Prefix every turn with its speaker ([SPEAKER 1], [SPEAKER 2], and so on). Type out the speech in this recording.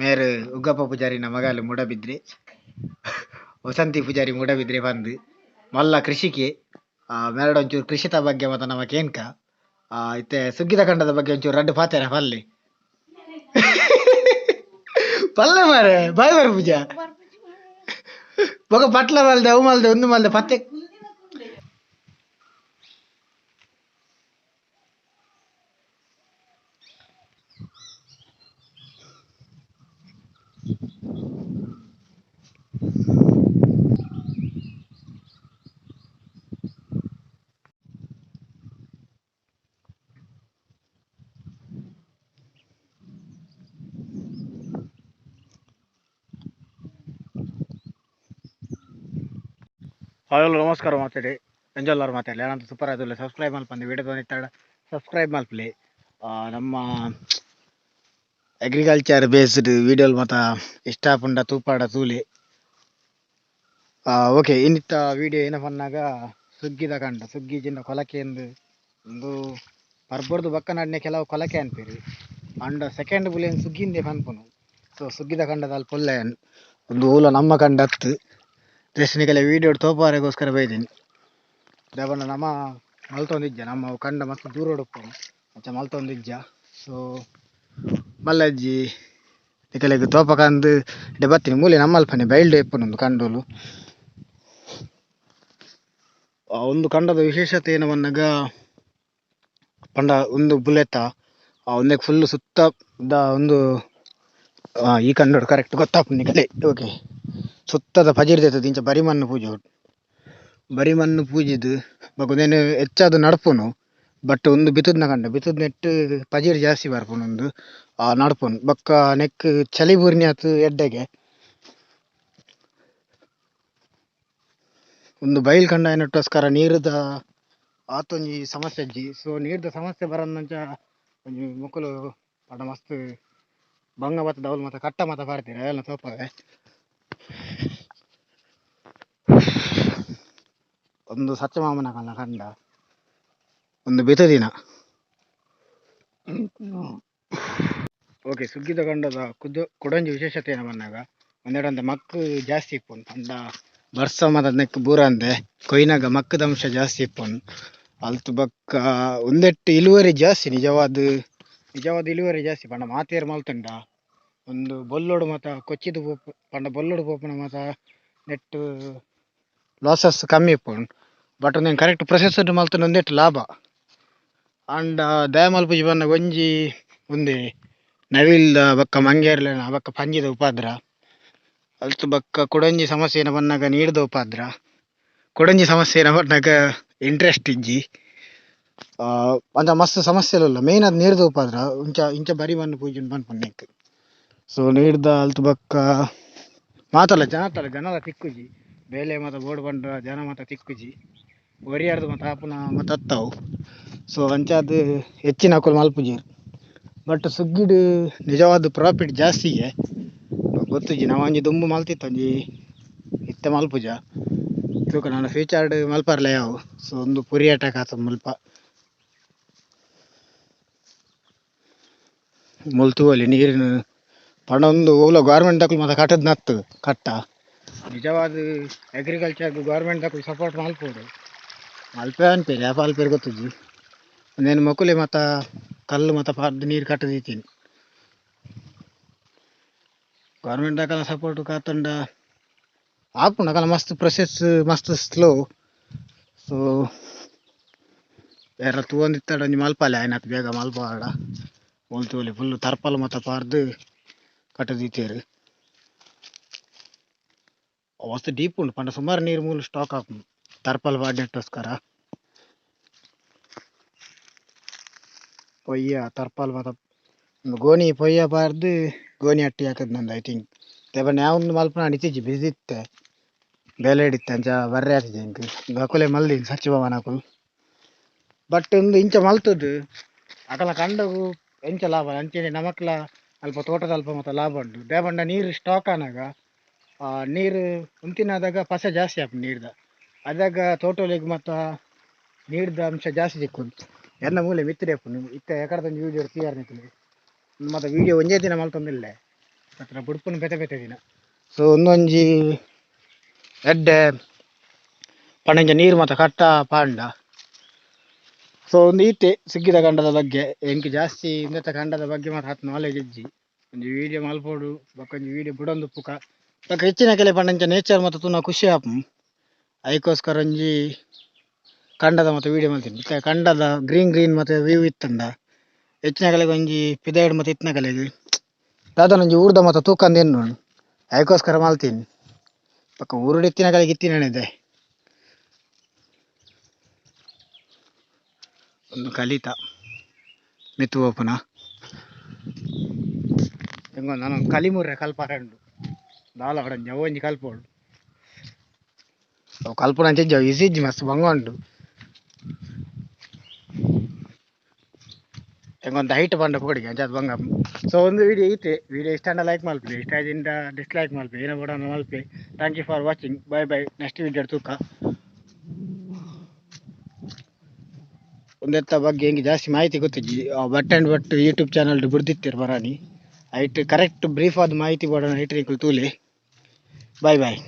[SPEAKER 1] ಮೇರ್ ಉಗ್ಗಪ್ಪ ಪೂಜಾರಿನ ಮಗಲ್ ಮೂಡಬಿದ್ರೆ ವಸಂತಿ ಪೂಜಾರಿ ಮೂಡಬಿದ್ರೆ ಪಂದ್ ಮಲ್ಲ ಕೃಷಿಕೆ ಮೇರ್ಡ ಒಂಚೂರು ಕೃಷಿತ ಬಗ್ಗೆ ಮತ ನಮ ಕೇನ್ಕ ಇತ್ತೆ ಸುಗ್ಗಿದ ಕಂಡದ ಬಗ್ಗೆ ಒಂಚೂರು ರಡ್ಡ್ ಪಾತೆರ ಪಲ್ಲೆ ಪಲ್ಲೆ ಮಾರೆ ಬಾಯ್ ಬಾರ್ ಪೂಜಾ ಬೊಕ ಪಟ್ಲ ಮಲ್ದೆ ಅವು ಮಲ್ದೆ ಒಂದು ಮಲ್ದೆ ಪತ್ತೆ. ಹಲೋ ನಮಸ್ಕಾರ ಮಾತಾಡಿ ಎಂಜೋಲ್ಲರ್ ಮಾತಾಡಲಿ ಏನಂತ ಸೂಪರ್ ಆದಿಲ್ಲ. ಸಬ್ಸ್ಕ್ರೈಬ್ ಮಲ್ಪಂದು ವಿಡಿಯೋ ಬಂದಿತ್ತಾಡ ಸಬ್ಸ್ಕ್ರೈಬ್ ಮಲ್ಪಲಿ. ನಮ್ಮ ಅಗ್ರಿಕಲ್ಚರ್ ಬೇಸ್ಡ್ ವಿಡಿಯೋ ಮಾತ ಇಷ್ಟ ಆಪುಂಡ ತೂಪಾಡ ತೂಲೆ. ಓಕೆ, ಇನ್ನಿತ್ತ ವಿಡಿಯೋ ಏನ ಪನ್ನಾಗ ಸುಗ್ಗಿದ ಕಂಡ ಸುಗ್ಗಿ ಜಿಂದ ಕೊಲಕೆ ಒಂದು ಪರ್ಬರ್ದು ಬಕ್ಕ ನಾಡಿನ ಕೆಲವು ಕೊಲಕೆ ಅನ್ಪೇರಿ ಅಂಡ ಸೆಕೆಂಡ್ ಬುಲೆನ್ ಸುಗ್ಗಿಂದೆ ಪನ್ಪುನು. ಸೊ ಸುಗ್ಗಿದ ಕಂಡದ ಅಲ್ಪ ಪೊಲ್ಲೆ ಒಂದು ಊಲ ನಮ್ಮ ಕಂಡ ಹತ್ತು ಜಸ್ಟ್ ವಿಡಿಯೋ ತೋಪಾರೆಗೋಸ್ಕರ ಬೈದೀನಿ. ದಾಬಣ್ಣ ನಮ್ಮ ಮಲ್ತೊಂದಿಜ್ಜ ನಮ್ಮ ಕಂಡ ಮಸ್ತ್ ದೂರ ಉಪ್ಪುನು ಅಂಚ ಮಲ್ತೊಂದಿಜ್ಜ. ಸೊ ಮಲ್ಲಜ್ಜಿ ನಿಕಲೆಗ್ ತೋಪಕಂದು ಇಡೆ ಬತ್ತಿನಿ ಮೂಲೆ ನಮ್ಮಲ್ಪನೆ ಬೈಲ್ಡ್ ಇಪ್ಪುನೊಂದು ಕಂಡೋಲು. ಒಂದು ಕಂಡದ ವಿಶೇಷತೆ ಏನು ಪನ್ನಗ ಪಂಡ ಒಂದು ಬುಲೆತ ಒಂದಕ್ಕೆ ಫುಲ್ ಸುತ್ತ the ಒಂದು ಈ ಕಂಡೋಡು ಕರೆಕ್ಟ್ ಗೊತ್ತಾಪುಂಡು ನಿಕಲೆ. ಓಕೆ, ಸುತ್ತದ ಪಜಿರ್ ದೆತ್ತದು ಇಂಚ ಬರಿ ಮಣ್ಣು ಪೂಜೆ ಬರಿ ಮಣ್ಣು ಪೂಜಿದ್ ಬೊಕ ಉಂದೆನ್ ಹೆಚ್ಚಾದ್ ನಡ್ಪುನು. ಬಟ್ ಉಂದು ಬಿತ್ತುದ್ನ ಕಂಡ ಬಿತ್ತುದ್ ನೆಟ್ಟ್ ಪಜಿರ್ ಜಾಸ್ತಿ ಬರ್ಪುಂಡು ಉಂದು ನಡ್ಪುನು ಬೊಕ್ಕ ನೆಕ್ಕ್ ಚಳಿ ಬೂರಿನಾತ್ ಎಡ್ಡೆಗೆ. ಉಂದು ಬೈಲ್ ಕಂಡ ಆಯಿನೆಟ್ಟೋಸ್ಕರ ನೀರುದ ಆತೊಂಜಿ ಸಮಸ್ಯೆ ಇಜ್ಜಿ. ಸೊ ನೀರ್ದ ಸಮಸ್ಯೆ ಬರಂದಂಚ ಒಂಜಿ ಮೊಕುಲು ಪಂಡ ಮಸ್ತ್ ಬಂಗ ಬತ್ತುದು ಅವ್ಲು ಮಾತ ಕಟ್ಟ ಮಾತ ಪಾಡ್ದೆರ್ ಅವೆಲ್ಲ ತೋಪವೆ. ಒಂದು ಸತ್ಯಮಾಮನ ಕಲ್ಲ ಕಂಡ ಒಂದು ಬಿತುದಿನ. ಓಕೆ, ಸುಗ್ಗಿದ ಕಂಡದ ಕುದ್ದು ಕುಡೊಂಜಿ ವಿಶೇಷತೆ ಏನ ಪನ್ನಗ ಒಂದೆಡಂತೆ ಮಕ್ಕು ಜಾಸ್ತಿ ಇಪ್ಪುಂಡು ಪಂಡ ಬರ್ಸ ಮಾತ ನೆಕ್ಕ್ ಬೂರಂದೆ ಕೊಯ್ನಗ ಮಕ್ಕದ ಅಂಶ ಜಾಸ್ತಿ ಇಪ್ಪುಂಡು. ಅಲ್ತ್ ಬೊಕ್ಕ ಉಂದೆಟ್ಟ್ ಇಳುವರಿ ಜಾಸ್ತಿ ನಿಜವಾದ್ ನಿಜವಾದ ಇಳುವರಿ ಜಾಸ್ತಿ ಪಂಡ ಮಾತೆರ್ ಮಲ್ತುಂಡ ಒಂದು ಬೊಲ್ಲೊಡು ಮಾತ ಕೊಚ್ಚಿದ್ ಪೋಪು ಪಂಡ ಬೊಲ್ಲೊಡು ಪೋಪುನ ಮಾತ ನೆಟ್ಟ್ ಲಾಸಸ್ ಕಮ್ಮಿ ಇಪ್ಪುಂಡು. ಬಟ್ ಉಂದೆನ್ ಕರೆಕ್ಟ್ ಪ್ರೊಸೆಸ್ ಮಲ್ತುಂಡ ಉಂದೆಟ್ ಲಾಭ. ಆಂಡ ದಾಯೆ ಮಲ್ಪುಜಿ ಪನ್ನಗ ಒಂಜಿ ಉಂದೆ ನವಿಲ್ದ ಬೊಕ್ಕ ಮಂಗೇರ್ಲೆನ ಬೊಕ್ಕ ಪಂಜಿದ ಉಪದ್ರ. ಅಲ್ತ್ ಬೊಕ್ಕ ಕುಡೊಂಜಿ ಸಮಸ್ಯೆ ಏನ ಪನ್ನಗ ನೀರ್ದ ಉಪದ್ರ. ಕುಡೊಂಜಿ ಸಮಸ್ಯೆ ಏನ ಪನ್ನಗ ಇಂಟ್ರೆಸ್ಟ್ ಇಜ್ಜಿ. ಅಂಚ ಮಸ್ತ್ ಸಮಸ್ಯೆಲುಲ್ಲ ಮೇನ್ ಆದ್ ನೀರ್ದ ಉಪದ್ರ ಇಂಚ ಇಂಚ ಬರಿ ಮಣ್ಣು ಪೂಜುಂಡು ಪನ್ಪುಂಡು ನೆಕ್ಕ್. ಸೊ ನೀರ್ದ ಅಲ್ತ್ ಬೊಕ್ಕ ಮಾತಲ ಜನತಲ ಜನಲ ತಿಕ್ಕುಜಿ ಬೇಲೆ ಮಾತ ಬೋಡು ಪಂಡ ಜನ ಮಾತ ತಿಕ್ಕುಜಿ ಒರಿಯರ್ದ್ ಮಾತ ಆಪುನ ಮಾತ ಅತ್ತವು. ಸೊ ಅಂಚಾದ್ ಹೆಚ್ಚಿನಕುಲು ಮಲ್ಪುಜೆರ್. ಬಟ್ ಸುಗ್ಗಿಡ್ ನಿಜವಾದ ಪ್ರಾಫಿಟ್ ಜಾಸ್ತಿಗೆ ಗೊತ್ತುಜಿ. ನಮ ಒಂಜಿ ದುಂಬು ಮಲ್ತಿತ್ತ ಒಂಜಿ ಇತ್ತೆ ಮಲ್ಪುಜ ತೂಕ ನಾನು ಫ್ಯೂಚರ್ಡ್ ಮಲ್ಪರ್ಲೆ ಯಾವು. ಸೊ ಒಂದು ಪುರಿ ಅಟ್ಯಾಕ್ ಆತ ಮುಲ್ಪ ಮುಲ್ ತೂವೊಲಿ ನೀರಿನ ಪಂಡ ಉಂದು ಒವ್ಲ ಗೌರ್ಮೆಂಟ್ ದಕುಲು ಮಾತ ಕಟ್ಟದ್ ನತ್ತು ಕಟ್ಟ ನಿಜವಾದ ಅಗ್ರಿಕಲ್ಚರ್ ಗೌರ್ಮೆಂಟ್ ದಕುಲು ಸಪೋರ್ಟ್ ಮಲ್ಪೊಡು ಮಲ್ಪೆ ಅನ್ಪೆರ್ ಯಾಪ ಮಲ್ಪೆರ್ ಗೊತ್ತುಜ್ಜಿ. ಉಂದೆನ್ ಮೊಕುಲೆ ಮಾತ ಕಲ್ಲು ಮಾತ ಪಾಡ್ದ್ ನೀರು ಕಟ್ಟದ್ ದೀತಿನಿ. ಗೌರ್ಮೆಂಟ್ ದಕಲ್ನ ಸಪೋರ್ಟ್ ಕಾತುಂಡ ಆಪುಂಡು ಅಕಲ್ನ ಮಸ್ತ್ ಪ್ರೊಸೆಸ್ ಮಸ್ತ್ ಸ್ಲೋ. ಸೊ ಏರ್ಲ ತೂವೊಂದಿತ್ತಡ ಒಂಜಿ ಮಲ್ಪಾಲೆ ಆಯ್ನಾತ್ ಬೇಗ ಮಲ್ಪವಾಡ. ಮೂಲು ತೂವೊಲಿ ಫುಲ್ ತರ್ಪಲ್ ಮಾತ ಪಾಡ್ದ್ ಕಟ್ಟುದ್ ದೀತೆರ್. ಮಸ್ತ್ ಡೀಪ್ ಉಂಡು ಪಂಡ ಸುಮಾರು ನೀರು ಮೂಲು ಸ್ಟಾಕ್ ಆಪುಂಡು ತರ್ಪಲ್ ಪಾಡ್ನೆಟ್ಟೋಸ್ಕರ. ಪೊಯ್ಯ ತರ್ಪಲ್ ಮಾತ ಗೋಣಿ ಪೊಯ್ಯ ಪಾಡ್ದ್ ಗೋಣಿ ಅಟ್ಟಿ ಹಾಕುದ್ನಂದ್ I think. ದಾಯೆ ಯಾವೊಂದು ಮಲ್ಪುನ ಇತ್ತಿಜಿ ಬಿಸಿ ಇತ್ತೆ ಬೇಲೆಡ್ ಇತ್ತೆ ಅಂಚ ಬರ್ರೆ ಆತಿಜಿ ಎಂಕ್. ಅಕುಲೆ ಮಲ್ದಿನಿ ಸಚಿವನಕುಲು. ಬಟ್ ಉಂದು ಇಂಚ ಮಲ್ತುದು ಅಕಲ್ನ ಕಂಡಗು ಎಂಚ ಲಾಭ ಅಂಚನೆ ನಮಕ್ಲ ಅಲ್ಪ ತೋಟದ ಅಲ್ಪ ಮಾತ ಲಾಭ ಉಂಡು. ದಾಯೆ ಪಂಡ ನೀರು ಸ್ಟಾಕ್ ಆನಗ ನೀರು ಉಂತಿನಾದಾಗ ಪಸೆ ಜಾಸ್ತಿ ಆಪುಂಡು ನೀರ್ದ. ಅದಾಗ ತೋಟೊಲೆಗ್ ಮಾತ ನೀರ್ದ ಅಂಶ ಜಾಸ್ತಿ ತಿಕ್ಕುಂಡು. ಎನ್ನ ಮೂಲೆ ಮಿತ್ತ್ ಇಪ್ಪುಂಡು ಇತ್ತೆ ಎಕಡದೊಂಜಿ ವೀಡಿಯೋ ತೂಯರ್ ನಿಕುಲು ಮಾತ ವೀಡಿಯೋ ಒಂಜೇ ದಿನ ಮಲ್ತೊಂದಿಲ್ಲೆ. ಅತ್ರ ಬುಡ್ಪುನ ಬೇತೆ ಬೇತೆ ದಿನ. ಸೊ ಉಂದೊಂಜಿ ಎಡ್ಡೆ ಪಂಡ ನೀರ್ ಮಾತ ಕಟ್ಟ ಪಾಂಡ. ಸೊ ಒಂದು ಈತೆ ಸುಗ್ಗಿದ ಕಂಡದ ಬಗ್ಗೆ ಎಂಕ್ ಜಾಸ್ತಿ ಇಂದೆತ ಕಂಡದ ಬಗ್ಗೆ ಮಾತ ಆತ್ ನಾಲೆಜ್ ಇಜ್ಜಿ. ಒಂಜಿ ವಿಡಿಯೋ ಮಲ್ಪೊಡು ಬೊಕ ಒಂಜಿ ವಿಡಿಯೋ ಬುಡೊಂದುಪ್ಪುಕ ಬೊಕ ಹೆಚ್ಚಿನ ಕೆಲೆ ಪಂಡ ನೇಚರ್ ಮಾತ ತೂನ ಖುಷಿ ಆಪುಂಡು. ಐಕೋಸ್ಕರ ಒಂಜಿ ಕಂಡದ ಮಾತ ವಿಡಿಯೋ ಮಲ್ತಿನಿ. ಇತ್ತೆ ಕಂಡದ ಗ್ರೀನ್ ಗ್ರೀನ್ ಮಾತ ವ್ಯೂ ಇತ್ತುಂಡ ಹೆಚ್ಚಿನಕಲೆಗ್ ಒಂಜಿ ಪಿದಾಯ್ಡ್ ಮಾತ ಇತ್ತಿನಕಲೆಗ್ ದಾದನ ಒಂಜಿ ಊರ್ದ ಮಾತ ತೂಕಂದ್ ಎನ್ನುಂಡು ಐಕೋಸ್ಕರ ಮಲ್ತಿನಿ. ಬೊಕ ಊರುಡು ಇತ್ತಿನಕಲೆಗ್ ಇತ್ತಿನನೆ ಒಂದು ಕಲಿತ ಮಿತ್ತ್ ಪೋಪುನ ಎಂಕ್ ನನ ಕಲಿ ಮುರ್ರೆ ಕಲ್ಪರೆ ಉಂಡು ದಾಲ ಅವಡಂಜಿ ಅವು ಒಂಜಿ ಕಲ್ಪೊಡು. ಅವು ಕಲ್ಪುನ ಅಂಚ ಇಜ್ಜಿ ಅವು ಈಸಿ ಇಜ್ಜಿ ಮಸ್ತ್ ಬಂಗ ಉಂಡು. ಎಂಕೊಂದು ಹೈಟ್ ಪಂಡ ಪೋಡಿಗೆ ಅಂಚಾದ್ ಬಂಗ. ಸೊ ಒಂದು ವಿಡಿಯೋ ಈತೆ ವಿಡಿಯೋ ಇಷ್ಟ ಆಂಡ ಲೈಕ್ ಮಲ್ಪಿ ಇಷ್ಟ ಆಜಿಂಡ ಡಿಸ್ಲೈಕ್ ಮಲ್ಪಿ ಏನ ಬೋಡಾಂಡ ಮಲ್ಪಿ. Thank you for watching, bye bye. Next video ತೂಕ. ಉಂದೆತ್ತ ಬಗ್ಗೆ ಎಂಕ್ ಜಾಸ್ತಿ ಮಾಹಿತಿ ಗೊತ್ತಿಜ್ಜಿ. Bhat and Bhat YouTube channel ಬುಡ್ದಿತ್ತೆರ್ ಬರಾನಿ ಐಟ್ ಕರೆಕ್ಟ್ ಬ್ರೀಫ್ ಆದ್ ಮಾಹಿತಿ ಬೋಡಾಂಡ ಐಟ್ ನಿಕುಲು ತೂಲೆ. Bye boy.